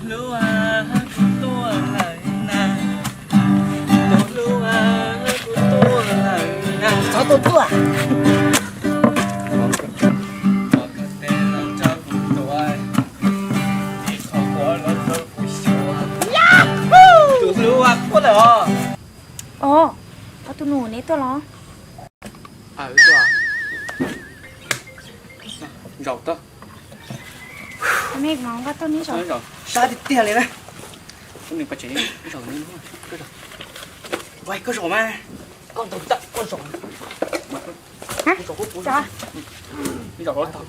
Tus hlub, kuv tuaj lawm na. Tus hlub, kuv tuaj lawm na. Txhob tuaj tuaj. Tus hlub, kuv tuaj lawm os. Os, ob tug nus, neb tuaj los? Zaum tau. Sab tiag tiag li na. Koj zaum mas. Koj ntaus tau koj zaum. Zaum los tau.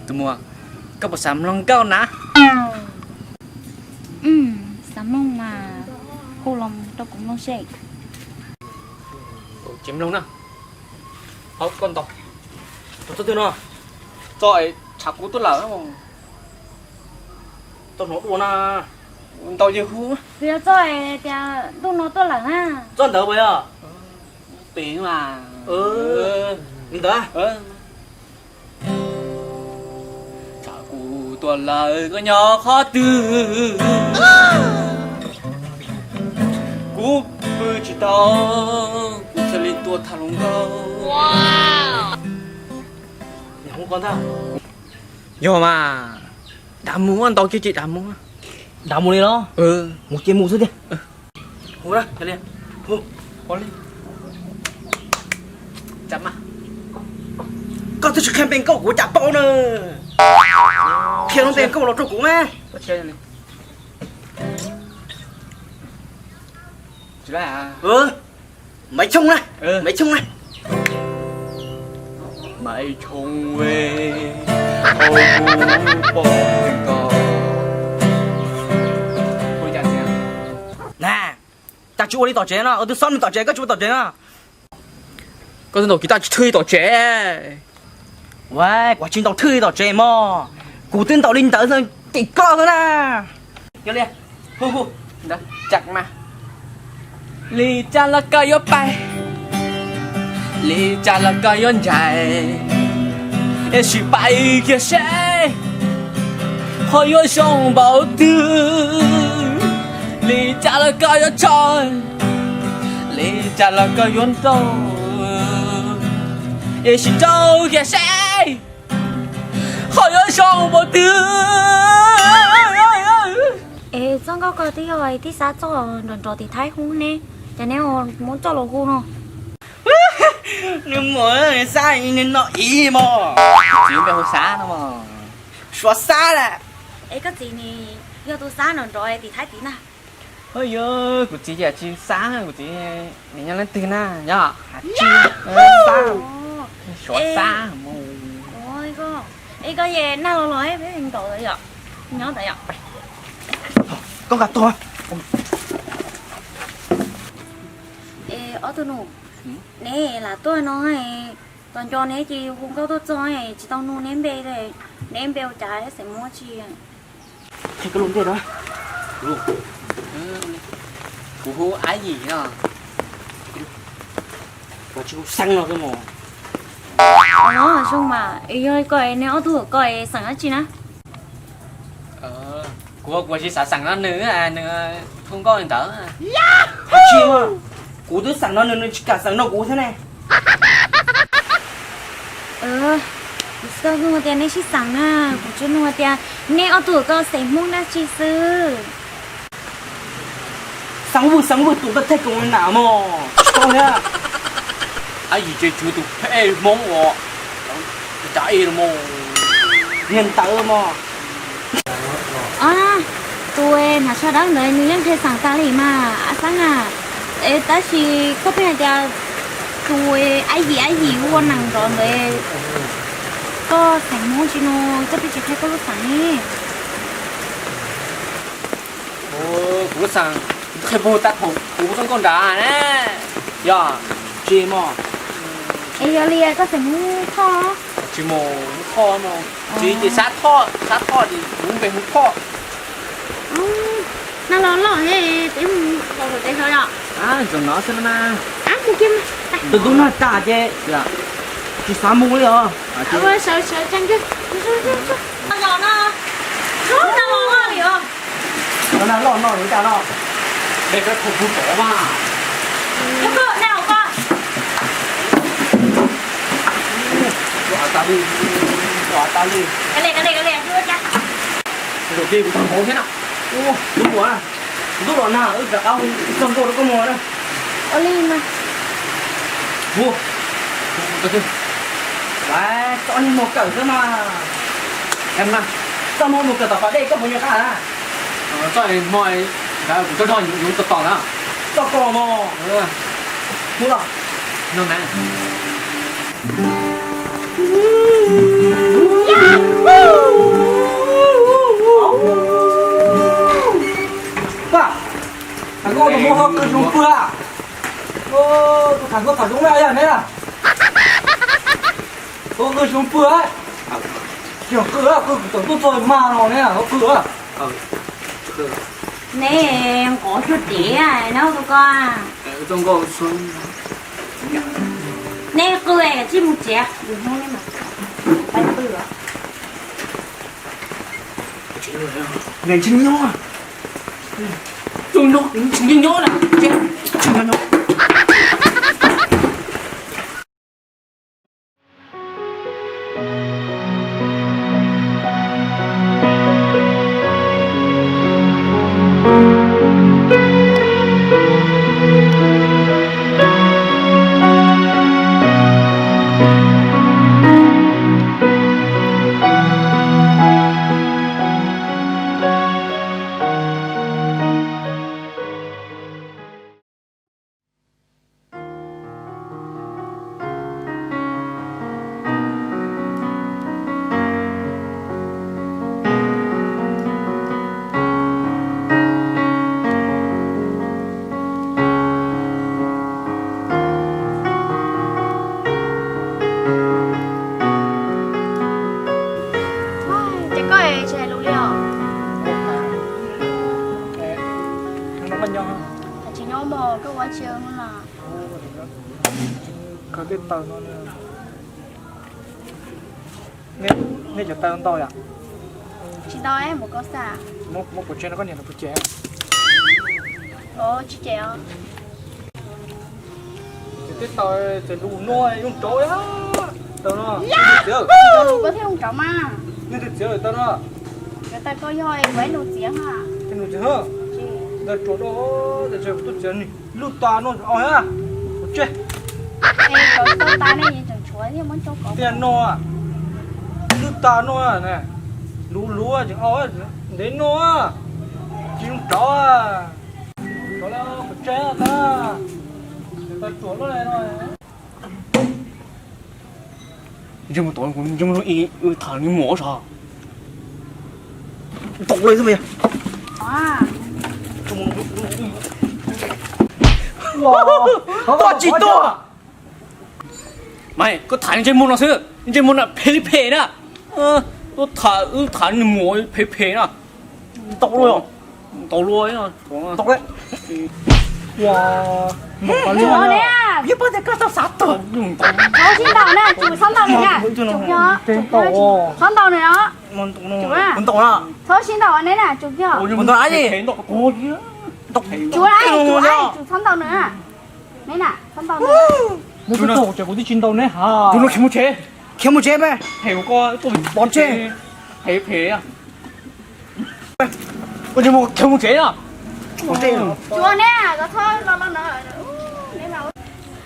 Tus muam, koj puas xav mloog nkauj na? Xav mloog mas, hu los rau kuv mloog seb. Ces mloog na. Hauv koj ntaus. Tus txoj twg no? Txoj tshav kub tuaj lawm. Txoj hnov dua na. Ntaus yawg hu. Kuv yog txoj tias ntuj no tuaj lawm na. Txoj ntawd puas yog? Pem mas. Li ntawd. Tshav kub tuaj lawm koj nyob qhov twg? Kuv pw tsis tau, kuv thiaj li tuaj tham hluas nkauj. Yog mas, dav mus, ntaus kiag ces dav mus. Dav mus li los? Mus ces mus xwb tiag. Koj twb tsis qhia npe nkauj kuv cas paub na. Qhia lub npe nkauj los rau kuv mas. Maiv Xyooj na, Maiv Xyooj na. Maiv Xyooj, ua kuv poj ntxoog. Na, cas tsis ua li tom tsev no, ua tus xob nws tom tsev, koj tsis ua tom tsev no. Koj twb ntaus kiv taj tsis thwj li tom tsev. Ua, kuv tsis ntaus thwj li tom tsev mog, kuv twb ntaus li ntawd xwb ces koj xwb na. Li cas los koj yuav pais, li cas los koj yuav ncaim, es sim pais kiag seb ho yuav zoo npaum twg. Li cas los koj yuav tso, li cas los koj yuav nrauj, es sim nrauj kiag seb ho yuav zoo npaum twg. Es txoj nkauj ko twb yog tib xab txoj nrov nrov tim Thaib hu ne, cas neb muab coj los hu no? Nws muaj xab no ib mog. Txiv npe hu xab no mog. Suav xab lawm. Es koj txiv ne, yog tus xab nrov nrov tim Thaib tid na? Yog kuv txiv ces tsis xab, kuv txiv nyob leej twg na, yog tsis xab, Suav xab. Es koj ye naj los los peb nkaum yom, nyob ntawd yom. Koj nqa tuaj. Es ob tug nus, neb lam tuaj no, tos nco neb ces hu nkauj tuaj txog tsis tau nug neb npe, neb npe ua cas xeem Hmoob tsi? Kuv hu Ab Yim no. Koj tsis hu xeem no xwb mog. Zoo mas, yog koj neb ob tug koj xeem dab tsi na? Kuv, kuv tsis xav xeem no nws, nws hu nkauj li ntawd. Tsis, kuv twb xeem no nws, nws tsis kam xeem no kuv thiab ne. Kuv tsis tau nug tias neb sib xeem na, kuv tsuas nug tias neb ob tug koj xeem Hmoob dab tsi xwb. Xeem Vwj, xeem Vwj tus koj thej koom na mog, tsis paub thiab. Ab Yim ces tsuav tus phem Hmoob uas dav ib los mog, niag ntawd mog. Tus hnav tsho dawb ntawd nws yeej qhia xeem tas li mas Ab Xeeb na. Es tab sis koj pheej hais tias tus Ab Yim, Ab Yim ua neeg nrov ntawd, koj xeem Hmoob tsis no koj pheej tsis qhia koj lub xeem ne? Kuv lub xeem qhia puag ta thaum kuv txoj nkauj nrad na. Yog tsis mog? Es yog li koj xeem Hmoob Thoj? Tsis mog, Hmoob Thoj mog. Tsis ces Xab Thoj, Xab Thoj ces kuv npe Hmoob Thoj. Nag los loj heev, peb mus los tes hlo yom. Tus no xwb no mas. Tus tub nag tas ces tsis xav mus li os. Sawv sawv tsees kiag. Nag los no, nag los no li cas no. Peb peb phu phu pov mas. Nag hauv ko. Ua tas li, ua tas li. Kav liam, kav liam, kav liam. Zaum no kuv tau hauv thiab na. Ua tub ua, tub los nag wb rov qab hu txoj nkauj rau koj mus na. Ua li mas. Hu, hu, hu, hu, hu. Lawv txoj niag muag kawm xwb mas. Em na, txoj muag mus kawm tom pas dej koj puas nco qab na? Txoj hmo kuv tso zog yuav tos tos na. Txoj ko mog. Hu los. No na. Tham koj tus muag ho qw zoo pw a. Tham koj tham zoo na yog neb na. Koj qw zoo pw a. Tsis qw a, qw kuv txawm tuaj txog mas no ne, qw a. Neb nqov cuag dev na tus ko. Neb qw es tsij mus tsev, yus hnub neb mas pab qw os. Neb tsis nyob, tsis nyob, tsis nyob na, tsis nyob. Ces koj tsis hais lus li os? Tsis nyob mog, koj ua tsi no? Nej cov taw ntau yom? Tsis ntau, mus koj xav. Muab kuv tsev no koj niam lawv puas cem? Tsis cem os. Tej taw txawm lus no zoo nraug, taw no. Koj thiaj zoo nraug mas. Nej tus txiav taw no. Cov taw koj yog kuv ib nus txiav ha. Ib nus txiav ha. Ntawd ruam dua, tab sis kuv tuaj txiav ni. Lub tas no au ha. Kuv tsev. Tiaj no, lub tas no ne, luv luv tseem au, ntev no, tsis zoo rov, rov lawm, kuv tsev tag, tau ruam loj li no. Ntsej muag tod, ntsej muag ib tham nws muam sav. Tau lawm xwb mas. Tuaj tsis tuaj. Mas koj tham ntsej muag no xwb, ntsej muag no phem li phem na. Tuaj tham, wb tham nws muam phem phem na. Tau luaj, tau luaj. Tau lawm. Yog pab tias koj tau xav tuag. Txhob sib ntaus na, tsum txhob ntaus nws na. Tsum yog, txhob ntaus nws os. Tsum na. Txhob sib ntaus neb na, tsum yog. Tsum na, tsum na, tsum txhob ntaus nws na. Neb na, txhob ntaus nws. Neb tsis tau, kuv twb tsis ntaus neb ha. Khiav mus tsev, khiav mus tsev pe. Pov tseg. Phem phem. Ua tsis mus, khiav mus tsev na. Tsum neb, txhob los los no.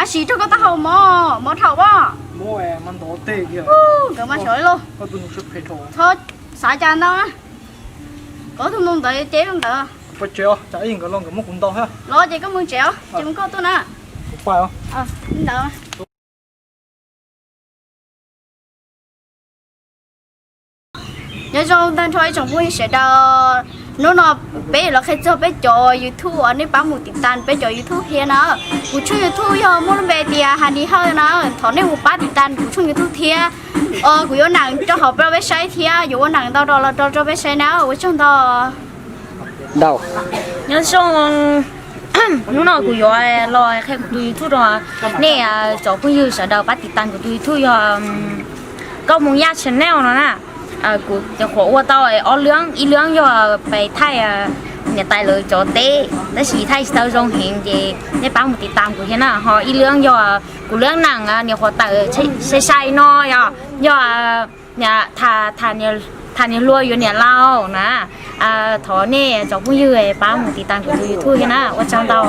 Ab sis rau koj taub hau mov, mov dhau as. Nkawd mas sawv los. Txhob xav cas ntau na. Koj tus ntoo ntawd ces ntawd. Pov tsev os, tsam ib nkawd los nkawd muab kuv ntaus thiab. Los ces koj mus tsev os, ces mus koj tuaj na. Ntawd. Nyob zoo tag nrho ib tsoom phooj ywg sawv daws, hnub no peb yuav los qhia txog peb cov YouTube uas nej pab mus tiv tas peb cov YouTube thiab na. Kuv tshooj YouTube yog muaj lub npe tias Hani Hawj na, thov nej mus pab tiv tas kuv tshooj YouTube thiab. Kuv yuav ua neem rau hauv rau peb saib thiab, yuav ua neem ntau los rau rau peb saib na, ua tsaug ntau. Nyob zoo, hnub no kuv yuav los qhia kuv tus YouTube rau nej cov phooj ywg sawv daws pab tiv tas kuv tus YouTube yog Nkauj Moo Yaj Channel no na. Kuv nyuam qhuav ua tau ob lub, ib lub yog pem thaij niam tais lawv cov teb, tab sis thaij tsis tau zoo heev ces nej pab mus tiv tas kuv thiab na. Ho ib lub yog kuv lub neej nyuam qhuav tawm sai sai no yog, yog tham niam hluas yuav niam laus na. Thov nej cov phooj ywg pab mus tiv tas kuv tus YouTube thiab na, ua tsaug ntau.